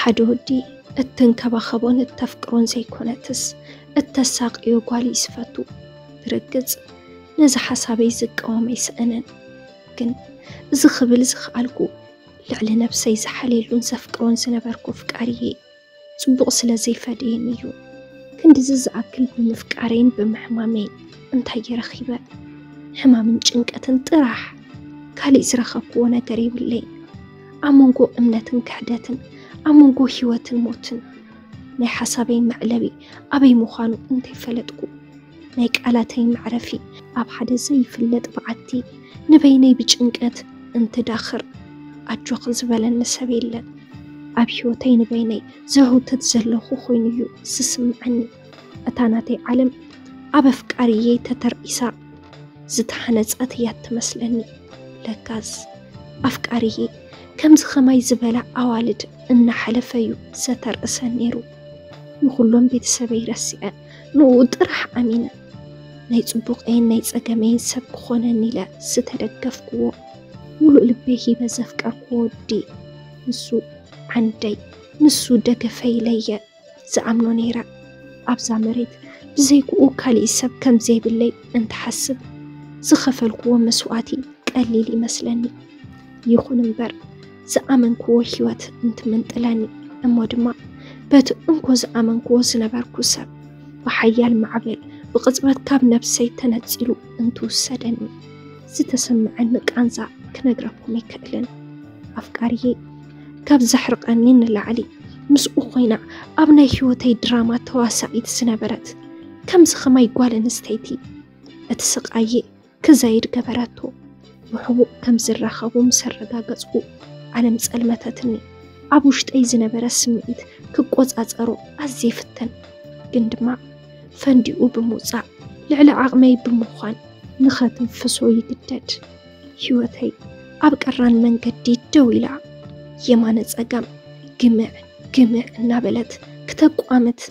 ሓደ ወዲ እትንከባኸቦን እተፍቅሮን ዘይኮነትስ እተሳቅዮ ጓል እዩ ዝፈቱ። ብርግጽ ነዚ ሓሳበይ ዝቃወም ኣይስእንን። ግን እዚ ክብል ዝኸኣልኩ ልዕሊ ነብሰይ ዝሓልየሉን ዘፍቅሮን ዝነበርኩ ኣፍቃሪየ ጽቡቕ ስለ ዘይፈደየኒ እዩ። ክንድዚ ዝኣክል ብምፍቃረይን ብምሕማመይን እንታይ ገይረ ረኺበ? ሕማምን ጭንቀትን ጥራሕ። ካሊእ ዝረኸብክዎ ነገር የብለይን። ኣብ መንጎ እምነትን ክሕደትን፣ ኣብ መንጎ ህይወትን ሞትን፣ ናይ ሓሳበይ መዕለቢ ኣበይ ምዃኑ እንተይፈለጥኩ፣ ናይ ቃላተይ መዕረፊ ኣብ ሓደ ዘይፍለጥ በዓቲ ንበይነይ ብጭንቀት እንትዳኽር ኣጆኺ ዝበለኒ ሰብ የለን። ኣብ ህይወተይ ንበይነይ ዘህውተት ዘለኹ ኮይኑ እዩ ዝስምዓኒ። እታ ናተይ ዓለም ኣብ ኣፍቃሪየይ ተተርኢሳ ዝተሃነጸት እያ ትመስለኒ። ለካስ ኣፍቃሪየ ከምዚ ኸማይ ዝበላ ኣዋልድ እናሓለፈ እዩ ዘተርእሰን ነይሩ። ንኹሎም ቤተሰበይ ረሲዐ ንኡ ጥራሕ ኣሚነ ናይ ጽቡቐይን ናይ ጸገመይን ሰብ ክኾነኒ ኢለ ዝተደገፍክዎ፣ ሙሉእ ልበይ ሂበ ዘፍቀርክዎ ወዲ፣ ንሱ ዓንደይ፣ ንሱ ደገፈይ ኢለ እየ ዝኣምኖ ነይረ። ኣብዛ መሬት ብዘይክኡ ካሊእ ሰብ ከም ዘይብለይ እንትሓስብ ዝኸፈልክዎ መስዋእቲ ቀሊል ይመስለኒ። ይኹን እምበር ዝኣመንክዎ ህይወት እንትምንጥለኒ፣ እሞ ድማ በቲ እንኮ ዝኣመንክዎ ዝነበርኩ ሰብ ብሓያል ማዕበል ብቕጽበት ካብ ነብሰይ ተነጺሉ እንትውሰደኒ ዝተሰምዐኒ ቃንዛ ክነግረኩም ኣይክእልን። ኣፍቃሪየይ ካብ ዘሕርቐኒ ንላዕሊ ምስኡ ኮይና ኣብ ናይ ህይወተይ ድራማ ተዋሳኢት ዝነበረት ከምዚ ኸማይ ጓል ኣንስተይቲ እቲ ስቓየ ክዛይድ ገበረቶ። ብሕቡእ ከም ዝራኸቡ ምስ ኣረጋገጽኩ ዓለም ጸልመተትኒ። ኣብ ውሽጠይ ዝነበረ ስምዒት ክቆጻጸሮ ኣዝየ ይፍትን፣ ግን ድማ ፈንዲኡ ብምውጻእ ልዕሊ ዓቕመይ ብምዃን ንኸትንፍሶ ይግደድ። ህይወተይ ኣብ ቀራን መንገዲ ደው ኢላ የማነ ጸጋም ግምዕ ግምዕ እናበለት ክተቋምት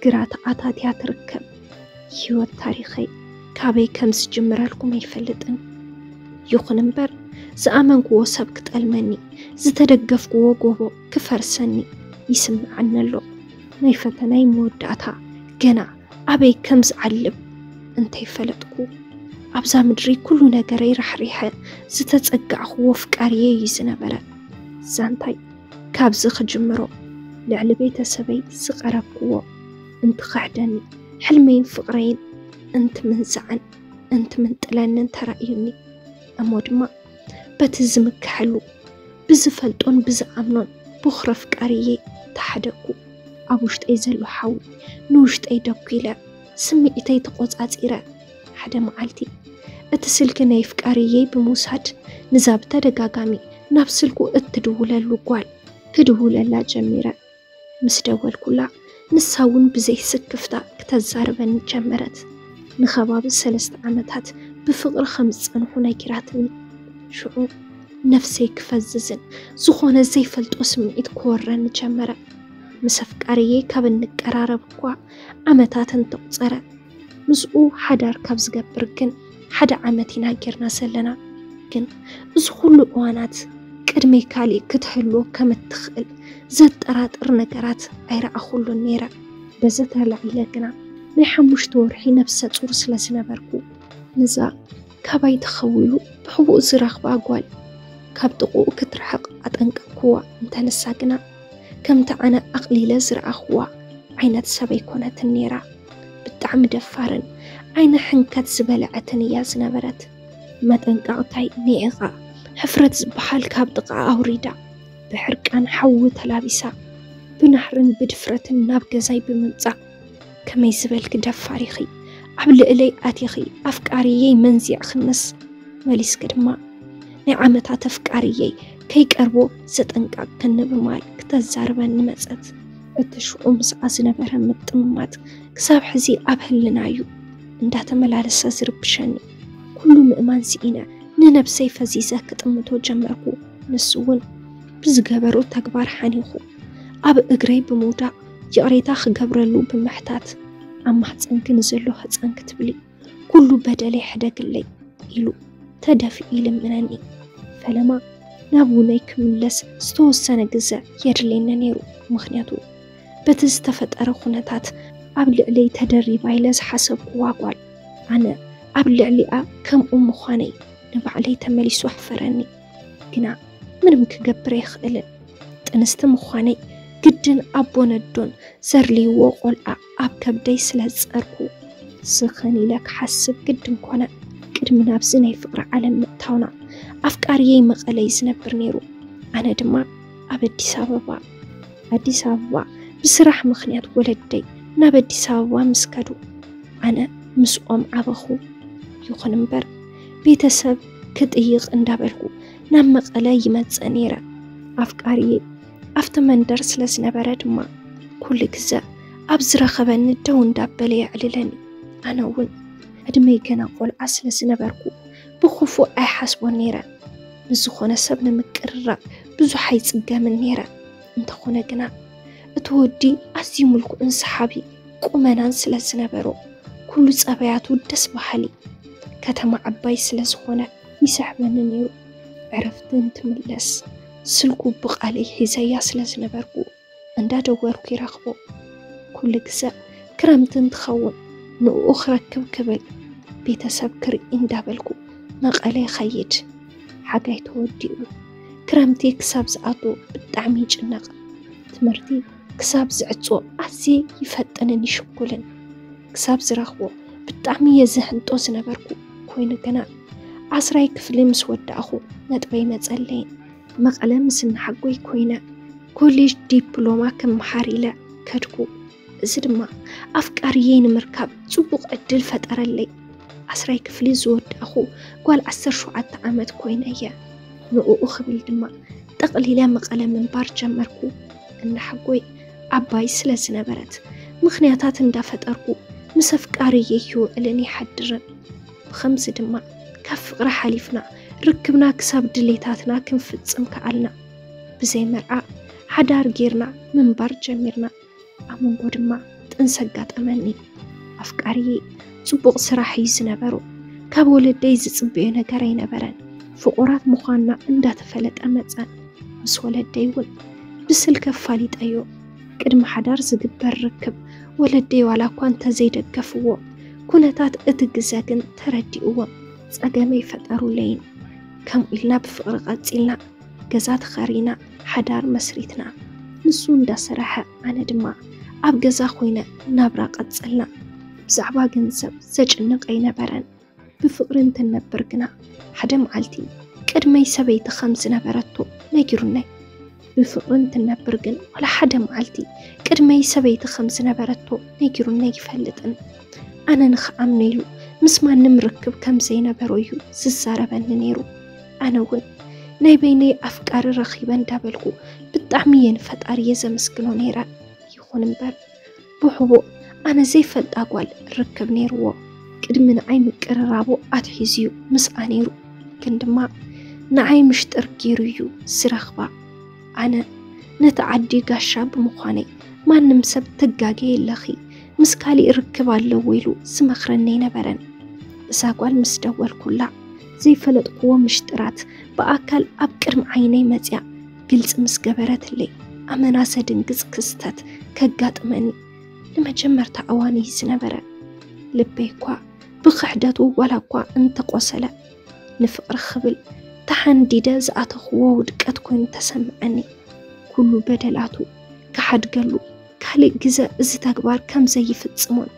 ግራ ተኣታትያ ትርከብ። ህይወት ታሪኸይ ካበይ ከም ዝጅምረልኩም ኣይፈልጥን። ይኹን እምበር ዝኣመንክዎ ሰብ ክጠልመኒ፣ ዝተደገፍክዎ ጎቦ ክፈርሰኒ ይስምዓኒ ኣሎ። ናይ ፈተናይ መወዳእታ ገና ኣበይ ከም ዝዓልብ እንተይፈለጥኩ፣ ኣብዛ ምድሪ ኩሉ ነገረይ ራሕሪሐ ዝተጸጋዕክዎ ኣፍቃሪየ እዩ ዝነበረ። ዛንታይ ካብዚ ክጅምሮ፣ ልዕሊ ቤተሰበይ ዝቐረብክዎ እንትኸሕደኒ፣ ሕልመይን ፍቕረይን እንትምንዛዕን እንትምንጥለንን ተራእዩኒ። እሞ ድማ በቲ ዝምክሐሉ፣ ብዝፈልጦን ብዝኣምኖን ቦኽሪ ኣፍቃሪየይ ተሓደግኩ። ኣብ ውሽጠይ ዘሎ ሓዊ ንውሽጠይ ደኲለ፣ ስምዒተይ ተቖጻጺረ። ሓደ መዓልቲ እቲ ስልኪ ናይ ኣፍቃሪየይ ብምውሳድ፣ ንዛ ብተደጋጋሚ ናብ ስልኩ እትድውለሉ ጓል ክድውለላ ጀሚረ። ምስ ደወልኩላ፣ ንሳ እውን ብዘይ ስክፍታ ክተዛርበኒ ጀመረት። ንኸባቢ ሰለስተ ዓመታት ብፍቕሪ ከም ዝጸንሑ ነጊራትኒ። ሽዑ ነፍሰይ ክፈዝዝን ዝኾነ ዘይፈልጦ ስምዒት ክወረኒ ጀመረ። ምስ ኣፍቃሪየይ ካብ እንቀራረብ እኳ ዓመታት እንተቑጸረ፣ ምስኡ ሓዳር ካብ ዝገብር ግን ሓደ ዓመት ኢና ጌርና ዘለና። ግን እዚ ኩሉ እዋናት ቅድመይ ካሊእ ክትህልዎ ከም እትኽእል ዘጠራጥር ነገራት ኣይረኣኹሉን ነይረ። በዚ ተላዒለ ግና ናይ ሓሙሽተ ወርሒ ነብሰ ጹር ስለ ዝነበርኩ፣ ነዛ ካባይ ተኸዊሉ ብሕቡእ ዝረኽባ ጓል ካብ ጥቕኡ ክትርሕቕ ኣጠንቀቕክዋ። እንተንሳ ግና ከምቲ ኣነ ኣቕሊለ ዝረኣኽዋ ዓይነት ሰብ ኣይኮነትን ነይራ። ብጣዕሚ ደፋርን ዓይኒ ሕንከት ዝበለዐትን እያ ዝነበረት። መጠንቀቕታይ ንዒቓ፣ ሕፍረት ዝበሃል ካብ ጥቓ ኣውሪዳ፣ ብሕርቃን ሓዊ ተላቢሳ፣ ብናህርን ብድፍረትን ናብ ገዛይ ብምምጻእ፣ "ከመይ ዝበልኪ ደፋር ኢኺ፣ ኣብ ልዕለይ ኣቲኺ ኣፍቃሪየይ መንዚዕኽንስ?" መሊስኪ ድማ፣ "ናይ ዓመታት ኣፍቃሪየይ ከይቀርቦ ዘጠንቀቕክኒ" ብምባል ክተዛርበኒ መጸት። እቲ ሽዑ ምስኣ ዝነበረ ምጥምማት ክሳብ ሕዚ ኣብ ህልና እዩ እንዳተመላለሰ ዝርብሸኒ። ኩሉ ምእማን ስኢነ ንነብሰይ ፈዚዘ ክጥምቶ ጀመርኩ። ንሱ እውን ብዝገበሮ ተግባር ሓኒኹ ኣብ እግረይ ብምውዳቕ ይቕሬታ ክገብረሉ ብምሕታት፣ ኣብ ማህጸንኪ ንዘሎ ህጻን ክትብሊ ኩሉ በደለይ ሕደግለይ ኢሉ ተደፊኡ ይልምነኒ። ፈለማ ናብ ውነይ ክምለስ ዝተወሰነ ግዘ የድልየኒ ነይሩ። ምኽንያቱ በቲ ዝተፈጠረ ኩነታት ኣብ ልዕለይ ተደሪባ ኢለ ዝሓሰብኩዋ ጓል፣ ኣነ ኣብ ልዕሊኣ ከምኡ ምዃነይ ንባዕለይ ተመሊሱ ኣሕፈረኒ። ግና ምንም ክገብር ኣይኽእልን። ጥንስቲ ምዃነይ ግድን ኣቦን ኣዶን ዘርልይዎ ቆልዓ ኣብ ከብደይ ስለ ዝጸርኩ፣ ስኽን ኢለ ክሓስብ ግድን ኮነ። ቅድሚ ናብዚ ናይ ፍቕሪ ዓለም ምእታውና፣ ኣፍቃሪየይ መቐለ እዩ ዝነብር ነይሩ፣ ኣነ ድማ ኣብ ኣዲስ ኣበባ። ኣዲስ ኣበባ ብስራሕ ምኽንያት ወለደይ ናብ ኣዲስ ኣበባ ምስ ከዱ፣ ኣነ ምስኦም ዓበኹ። ይኹን እምበር፣ ቤተሰብ ክጥይቕ እንዳበልኩ ናብ መቐለ ይመጽእ ነይረ። ኣፍቃሪየይ ኣብቲ መንደር ስለ ዝነበረ ድማ፣ ኩሉ ግዘ ኣብ ዝረኸበኒ ደው እንዳበለ የዕልለኒ። ኣነ እውን ዕድመይ ገና ቆልዓ ስለ ዝነበርኩ፣ ብኽፉእ ኣይሓስቦን ነይረ። ምስ ዝኾነ ሰብ ንምቅርራብ ብዙሕ ኣይጽገምን ነይረ። እንተኾነ ግና፣ እቲ ወዲ ኣዝዩ ምልኩዕን ሰሓቢ ቁመናን ስለ ዝነበሮ፣ ኩሉ ጸባያቱ ደስ በሃሊ፣ ከተማ ዓባይ ስለ ዝኾነ ይስሕበኒ ነይሩ። ዕረፍቲ እንትምለስ፣ ስልኩ ብቓለይ ሒዘያ ስለ ዝነበርኩ፣ እንዳደወልኩ ይረኽቦ። ኩሉ ግዘ ክረምቲ እንትኸውን፣ ንዕኡ ክረክብ ክብል፣ ቤተሰብ ክርኢ እንዳበልኩ መቐለ ይኸይድ። ሓጋይ ተወዲኡ፣ ክረምቲ ክሳብ ዝኣቱ ብጣዕሚ ይጭነቕ። ትምህርቲ ክሳብ ዝዕጾ ኣዝየ ይፈጥንን ይሽኩልን። ክሳብ ዝረኽቦ ብጣዕሚ እየ ዝህንጦ ዝነበርኩ። ኮይኑ ግና፣ ዓስራይ ክፍሊ ምስ ወዳእኹ፣ ነጥበይ መጸለይን። መቐለ ምስ እናሓጎይ ኮይነ፣ ኮሌጅ ዲፕሎማ ክምሃር ኢለ ከድኩ። እዚ ድማ ኣፍቃሪየይ ንምርካብ ጽቡቕ ዕድል ፈጠረለይ። ዓስራይ ክፍሊ ዝወዳእኹ ጓል ዓሰርተ ሸውዓተ ዓመት ኮይነ እየ። ንዕኡ ክብል ድማ ጠቕሊለ መቐለ ምንባር ጀመርኩ። እናሓጎይ ዓባይ ስለ ዝነበረት፣ ምኽንያታት እንዳፈጠርኩ ምስ ኣፍቃሪየይ ይውዕልን ይሓድርን። ብኸምዚ ድማ ካብ ፍቕሪ ሓሊፍና፣ ርክብና ክሳብ ድሌታትና ክንፍጽም ከኣልና። ብዘይ መርዓ ሓዳር ጌርና ምንባር ጀሚርና። ኣብ መንጎ ድማ ጥንሲ ኣጋጠመኒ። ኣፍቃሪየይ ጽቡቕ ስራሕ እዩ ዝነበሮ። ካብ ወለደይ ዝጽበዮ ነገር ኣይነበረን። ፍቑራት ምዃንና እንዳተፈለጠ መጸ። ምስ ወለደይ እውን ብስልኪ ኣፋሊጠዮ። ቅድሚ ሓዳር ዝግበር ርክብ ወለደይ ዋላ እኳ እንተዘይደገፍዎ፣ ኩነታት እቲ ግዘ ግን ተረዲእዎም፣ ጸገመይ ፈጠሩለይን። ከምኡ ኢልና ብፍቕሪ ቀጺልና፣ ገዛ ተኸሪና፣ ሓዳር መስሪትና። ንሱ እንዳሰረሐ፣ ኣነ ድማ ኣብ ገዛ ኮይነ ናብራ ቀጸልና። ብዛዕባ ገንዘብ ዘጭንቕ ኣይነበረን። ብፍቕሪ እንትንነብር ግና፣ ሓደ መዓልቲ ቅድመይ ሰበይቲ ከም ዝነበረቶ ነጊሩኒ። ብፍቕሪ እንትንነብር ግን፣ ዋላ ሓደ መዓልቲ ቅድመይ ሰበይቲ ከም ዝነበረቶ ነጊሩኒ ኣይፈልጥን። ኣነ ንኽኣምኖ ኢሉ ምስ ማንም ርክብ ከም ዘይነበሮ እዩ ዝዛረበኒ ነይሩ። ኣነ እውን ናይ በይነይ ኣፍቃሪ ረኺበ እንዳበልኩ ብጣዕሚ እየ ንፈጣሪየ ዘመስግኖ ነይረ። ይኹን እምበር፣ ብሕቡእ ኣነ ዘይፈልጣ ጓል ርክብ ነይርዎ። ቅድሚ ንዓይ ምቅርራቡ ኣትሒዙ እዩ ምስኣ ነይሩ። ግን ድማ ንዓይ ምሽጥር ገይሩ እዩ ዝረኽባ። ኣነ ነቲ ዓዲ ጋሻ ብምዃነይ፣ ማንም ሰብ ትጋገ የለኺ፣ ምስ ካሊእ ርክብ ኣለዎ ኢሉ ዝመኽረኒ ኣይነበረን። እዛ ጓል ምስ ደወልኩላ፣ ዘይፈለጥክዎ ምሽጥራት ብኣካል ኣብ ቅድሚ ዓይነይ መጽያ ግልጺ ምስ ገበረትለይ፣ ኣመና ዘድንግጽ ክስተት ከጋጥመኒ ንመጀመርታ እዋን እዩ ዝነበረ። ልበይ እኳ ብኽሕደቱ ዋላ እኳ እንተቆሰለ፣ ንፍቕሪ ክብል ተሓንዲደ ዝኣተኽዎ ውድቀት ኮይኑ ተሰምዐኒ። ኩሉ በደላቱ ክሓድገሉ፣ ካልእ ግዘ እዚ ተግባር ከም ዘይፍጽሞን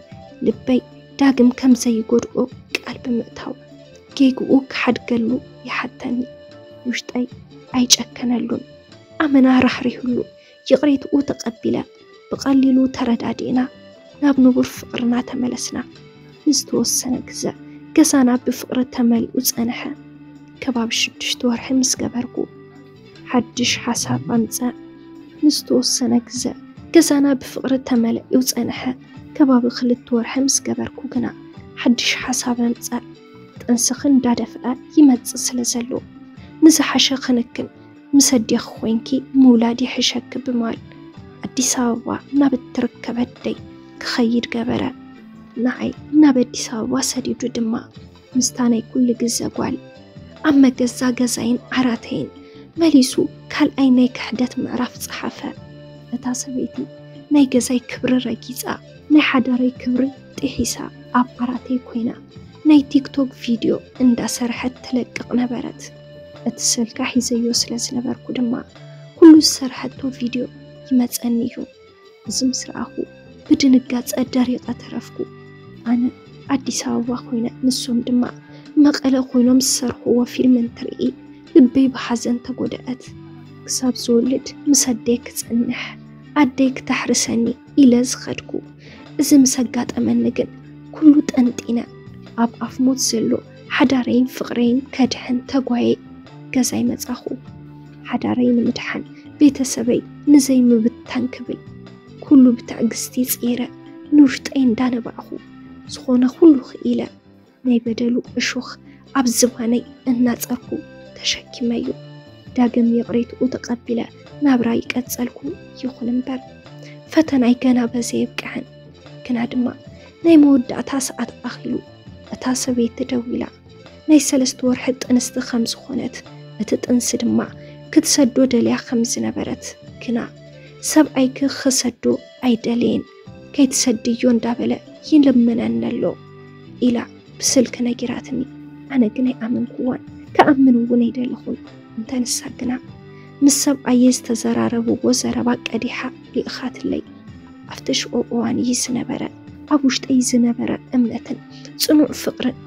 ልበይ ዳግም ከም ዘይጎድኦ ቃል ብምእታው፣ ጌግኡ ክሓድገሉ ይሓተኒ። ውሽጠይ ኣይጨከነሉን። ኣመና ራሕሪሁሉ፣ ይቕሬትኡ ተቐቢለ፣ ብቐሊሉ ተረዳዲእና፣ ናብ ንቡር ፍቕርና ተመለስና። ንዝተወሰነ ግዘ ገዛና ብፍቕሪ ተመሊኡ ጸንሐ። ከባቢ ሽዱሽተ ወርሒ ምስ ገበርኩ፣ ሓድሽ ሓሳብ ኣምጸ። ንዝተወሰነ ግዘ ገዛና ብፍቕሪ ተመሊኡ ጸንሐ። ከባቢ ክልተ ወርሒ ምስ ገበርኩ ግና፣ ሓድሽ ሓሳብ ኣምጸ። ጥንስኺ እንዳደፍአ ይመጽእ ስለ ዘሎ፣ ንዝሓሸ ክንክን ምስ ኣዴኺ ኮይንኪ ምውላድ ይሕሸኪ ብምባል፣ ኣዲስ ኣበባ ናብ እትርከብ ኣደይ ክኸይድ ገበረ። ንዓይ ናብ ኣዲስ ኣበባ ሰዲዱ ድማ፣ ምስታ ናይ ኩሉ ግዘ ጓል፣ ኣብ መገዛ ገዛይን ዓራተይን መሊሱ ካልኣይ ናይ ክሕደት ምዕራፍ ጸሓፈ። እታ ሰበይቲ ናይ ገዛይ ክብሪ ረጊጻ፣ ናይ ሓዳረይ ክብሪ ጥሒሳ፣ ኣብ ዓራተይ ኮይና ናይ ቲክቶክ ቪድዮ እንዳሰርሐት ትለቅቕ ነበረት። እቲ ስልካ ሒዘዮ ስለ ዝነበርኩ ድማ ኩሉ ዝሰርሐቶ ቪድዮ ይመጸኒ እዩ። እዚ ምስ ረኣኹ ብድንጋጸ ደሪቐ ተረፍኩ። ኣነ ኣዲስ ኣበባ ኮይነ፣ ንሶም ድማ መቐለ ኮይኖም ዝሰርሕዎ ፊልም እንትርኢ ልበይ ብሓዘን ተጎድኣት። ክሳብ ዝወልድ ምስ ኣደይ ክጸንሕ፣ ኣደይ ክተሕርሰኒ ኢለ ዝኸድኩ። እዚ ምስ ኣጋጠመኒ ግን ኩሉ ጠንጢነ፣ ኣብ ኣፍ ሞት ዘሎ ሓዳረይን ፍቕረይን ከድሕን ተጓየ ገዛይ መጻኹ። ሓዳረይ ንምድሓን፣ ቤተሰበይ ንዘይምብታን ክብል ኩሉ ብትዕግስቲ ጸይረ፣ ንውሽጠይ እንዳነባዕኹ ዝኾነ ኩሉ ክኢለ ናይ በደሉ እሾኽ ኣብ ዝባነይ እናጸርኩ ተሸኪመዮ። ዳግም ይቕሬትኡ ተቐቢለ ናብራ ይቀጸልኩ። ይኹን እምበር ፈተናይ ገና በዘ የብቅዐን። ግና ድማ ናይ መወዳእታ ሰዓት ኣኺሉ እታ ሰበይቲ ደዊላ ናይ ሰለስተ ወርሒ ጥንስቲ ከም ዝኾነት፣ እቲ ጥንሲ ድማ ክትሰዶ ደልያ ከም ዝነበረት፣ ግና ሰብኣይኪ ክሰዶ ኣይደለየን፣ ከይትሰድዮ እንዳበለ ይልምነኒ ኣሎ ኢላ ብስልኪ ነጊራትኒ። ኣነ ግን ኣይኣመንኩዋን፣ ክኣምን እውን ኣይደለኹን። እንተ ንሳ ግና ምስ ሰብኣየ ዝተዘራረብዎ ዘረባ ቀዲሓ ልኢኻትለይ። ኣብቲ ሽዑ እዋን እዩ ዝነበረ፣ ኣብ ውሽጠይ ዝነበረ እምነትን ጽኑዕ ፍቕርን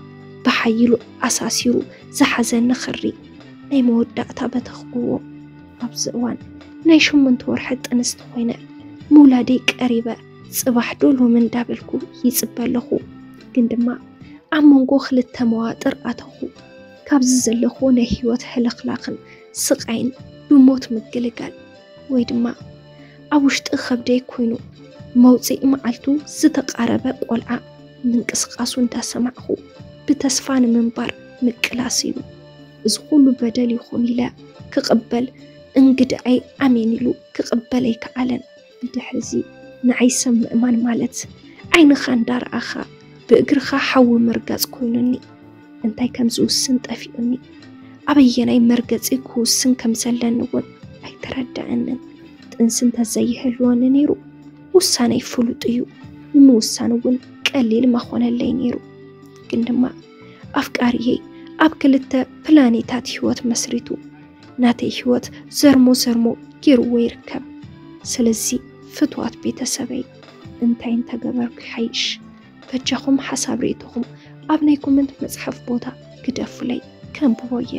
ብሓይሉ ኣሳሲሩ ዝሓዘኒ ክሪ ናይ መወዳእታ በተኽዎ። ኣብዚ እዋን ናይ ሸሞንተ ወርሒ ጥንስቲ ኮይነ፣ ምውላደይ ቀሪበ፣ ጽባሕ ዶ ሎሚ እንዳበልኩ ይጽበ ኣለኹ። ግን ድማ ኣብ መንጎ ክልተ መዋጥር ኣተኹ። ካብዚ ዘለኹ ናይ ህይወት ሕልኽላኽን ስቓይን ብሞት ምግልጋል፣ ወይ ድማ ኣብ ውሽጢ ከብደይ ኮይኑ መውጽኢ መዓልቱ ዝተቓረበ ቆልዓ ምንቅስቓሱ እንዳሰማዕኹ ብተስፋ ንምንባር ምቅላስ እዩ። እዚ ኩሉ በደል ይኹን ኢለ ክቕበል እንግድዐይ ኣሜን ኢሉ ክቕበል ኣይከኣለን። ብድሕሪ እዚ ንዓይ ሰብ ምእማን ማለት ዓይንኻ እንዳረኣኻ ብእግርኻ ሓዊ ምርጋጽ ኮይኑኒ። እንታይ ከም ዝውስን ጠፊኡኒ። ኣበየናይ መርገጺ ክውስን ከም ዘለኒ እውን ኣይተረድኣንን። ጥንሲ እንተዘይህልወኒ ነይሩ ውሳነይ ፍሉጥ እዩ። ንምውሳን እውን ቀሊል መኾነለይ ነይሩ። ግን ድማ ኣፍቃሪየይ ኣብ ክልተ ፕላኔታት ህይወት መስሪቱ ናተይ ህይወት ዘርሞ ዘርሞ ገይርዎ ይርከብ። ስለዚ ፍትዋት ቤተሰበይ እንታይ እንተገበርኩ ይሓይሽ? በጃኹም ሓሳብ ርእይቶኹም ኣብ ናይ ኮመንት መጽሓፍ ቦታ ግደፉለይ፣ ከንብቦ እየ።